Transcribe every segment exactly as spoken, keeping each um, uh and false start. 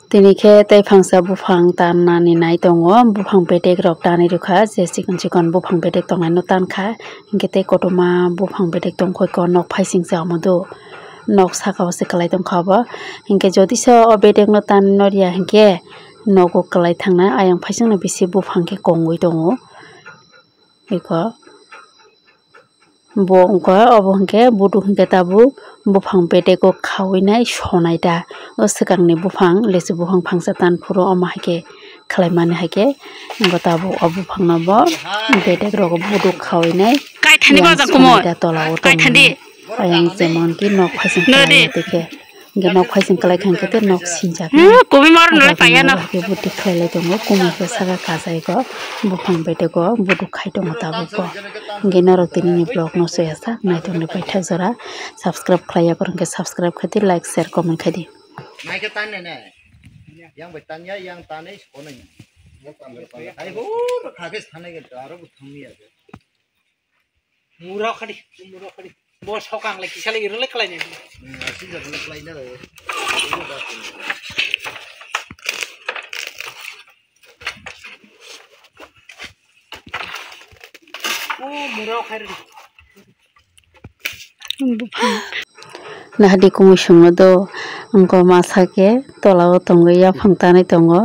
Tini khe tei phangsa buphang tan nani nai tongo, buphang bedek rok tanwi rwkha, je chikon chikon buphang bedek tongnaino tankha, hinkhe tei kotorma buphang bedek tongkhoi ko nok phaisingsa omo do, nok saka o se kwlai tongkha obo, hinkhe jodi se o bedek no tan noriya hinkhe nogo kwlai thangnai, ayang phaisingno bisi buphang khe kongwi tongo. Eko bo wngkha, obo hinkhe buduk hinkhe tabuk buphang bedego khawi nai sonai ta. O swkangni buphang, lisu buphang phangsa tan phuru, omo hai khe khlai mani hai khe, bo tabuk o buphangno bo bedek rogo buduk khawi nai. Kaithani yang bajak sonai kumui. Ta tola o tongmani. Kaithani. Ayang jemon ki nok phaising khlai tei khe. Hingke nok phaising kwlai kha hingke tei nok sinjak. Hmm, kubui mor nolai paya no. Hingke buti khlai lai tongo, kumui khe saka kajai go, buphang bedek go, buduk khai tongo tabuk go. Hingke norok tini ni vlog no soya sak naitok ni paithak jora, subscribe khlai ya, borok hingke subscribe khai di, like, share, comment khai di. Naikhe tan ne ne. Yang bai tan ya, yang tan ei siko nai. Hai hur kha khe sanai ge aro bu thum ya. Mura khadi, mura khadi. Bo sokang le kisa le irle klai ne. Hmm, asli jat le klai ne. O mura khadi. Nahadi kumui songno do, wngkha masa khe tola o tongwi yaphang tanwi tongo,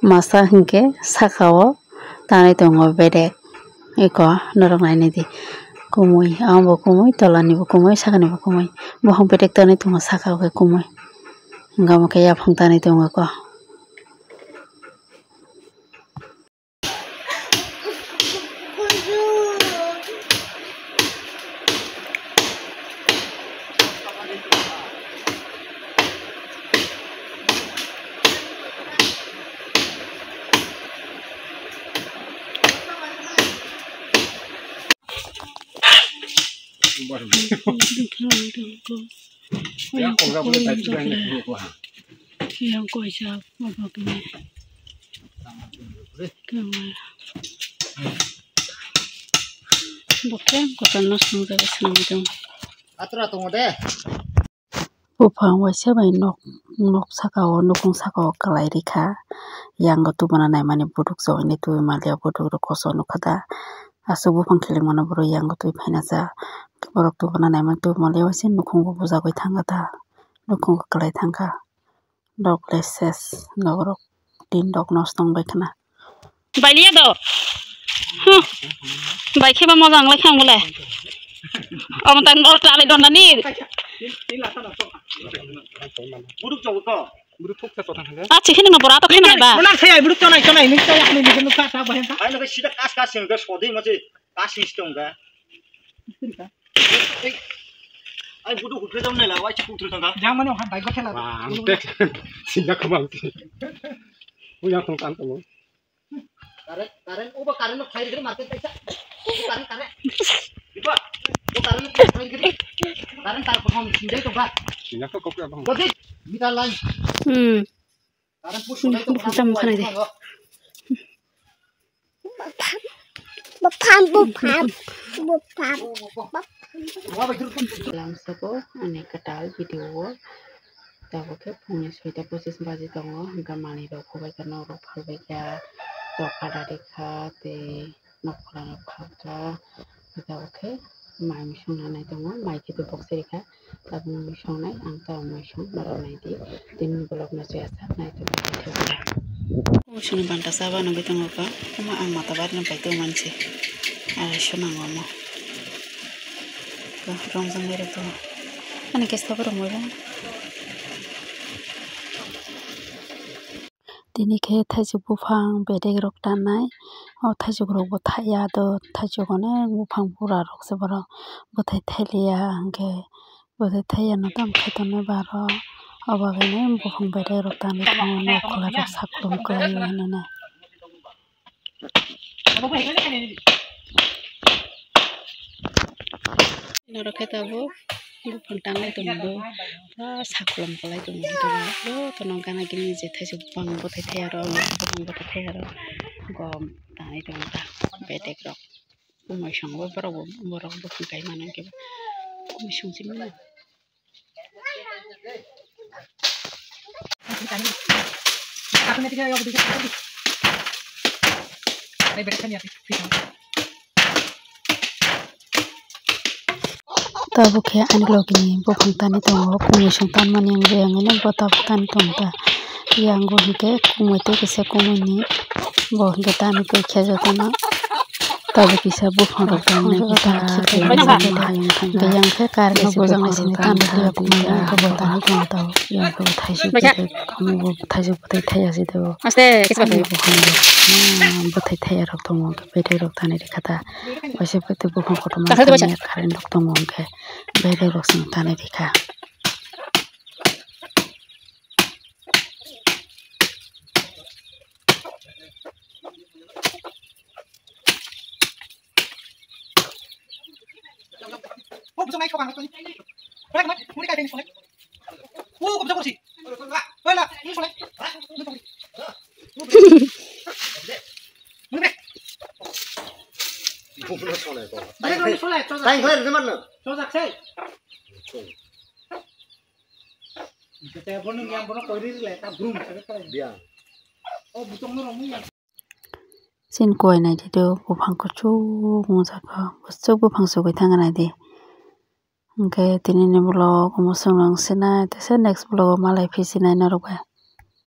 masa hinkhe saka o tanwi tongo bedek. Eko norok nainai di, kumui, abo kumui, tola ni bo kumui, saka ni bo kumui, buphang bedek tanwi tongo saka o khe kumui, hingke omo khe yaphang tanwi tongo eko. Yang koisa obo kini. Bo khe kotor no swnamjagwi swnamwi tongo. Atra tongo de. Buphang waisa bai nok, nok saka o, nukung saka o kwlai rikha. Yang o tubuna naimani buduk chawini tubui manliya, buduk rok koso nukha da. Aswk buphang kilik mano borok yang o twi phaina cha. Borok tubuna naimani tubui manliya waisa nukung bo bujagwi thangkha da. Nukung kwlai thangkha. Dok le ses, dok rok tin dok nosto wng bai khna. Bai liya do. Huh. Bai khe ba moja wng lai kha wng le. Omo tang nor ta le don da ni. Buruk jabo ko. Buruk thuk sa totang hale. A chikhin no bora to khin bai ba. Mana saya buruk tonai tonai ni saya ani ni ka ta bai ka. Ai no sida kas kas sing ka sodi ma se kas sing tong ka. Ai budu hukre jam nela wai chukuk thul thangka. Jang mane ha bai gothela. Wah, ang tek. Sinda khamang ti. Uyang thong tang tong. Karen, karen, oba karen no khai de market paisa. Karen, karen. Diba? O karen no khai de. Karen tar ko hom sindai to ba. Sinda ko kopra bang. Godi. Mita line. Hmm. Buphang tamo khwnai de. Buphang, buphang, buphang. Lamsoko ani kwtal video o tabuk khe phungni soita pochis baji tongo, hwnkhe manwi rok hubaikha, nok rok phalbaikha, tokha rarikha tei nok khwlano phalkha. Tabuk khe mai mui songna nai tongo, mai khe boksa rikha. Tabuk mui songnai, ang tabuk mui song, norok nai di. Tini vlog no chaya sak nai tongo. Mui songni banta chaba nugwi tongo kha. Omo ang mata bari no pai tongo manse. Arai so nango omo. Rongjak nai rok tongo. Ani khe sabo rok mui rw. Tini khe thaisuk buphang bedek rok tanai. O thaisuk rok bo thaiya do, thaisuk onek buphang bura rok se borok bwthai thailia hwnkhe bwthai thaiya no tamo khe tonwi baro. O bagwi no buphang bedek rok tanwi tongo, nok kwlai rok saklum kwlai o hinwi no. Norok khe tabuk buphang tanglai tongo, pura saklom kwlai tongo, jotono gana gini je thaisuk buphang bwthai thai aro, buphang bwthai thai aro gom tanglai tongo ta bedek rok. Bumui song bo borok bo, borok buphang kai mano hwnkhe bumui song si mano. Tabuk khe ani logi ni buphang tani tongo, kumui song tanmani wngwi ang nini bo tabuk tani tongo ta. Yang bo hinkhe kumui tei kisa kumui ni bo hinkhe tani tei khejo tano. Tabuk kisa buphang rok tangwi tangwi khe tei kisa khe tei. Yang khe current no bojak nai sini tamo khe yakung manya khe bo tangwi tong tao. Yang khe bo thaisuk khe tei khamu bo thaisuk bwtwi thaiya si tebo. Aste kisa bwtwi. Buphang rok bwtwi thaiya rok tongo, khe bwtwi rok tani rikha ta. Waisa bwtwi buphang kotorma current rok tongo, hwnkhe bwtwi rok sini tani rikha. Chini koi nai di do, buphang kuchuk wngjakha, kuchuk buphang chugwi thangna di. Hwnkhe tini ni vlog omo chwng nang sinai, tesa next vlog o malai phi sinai norok bai.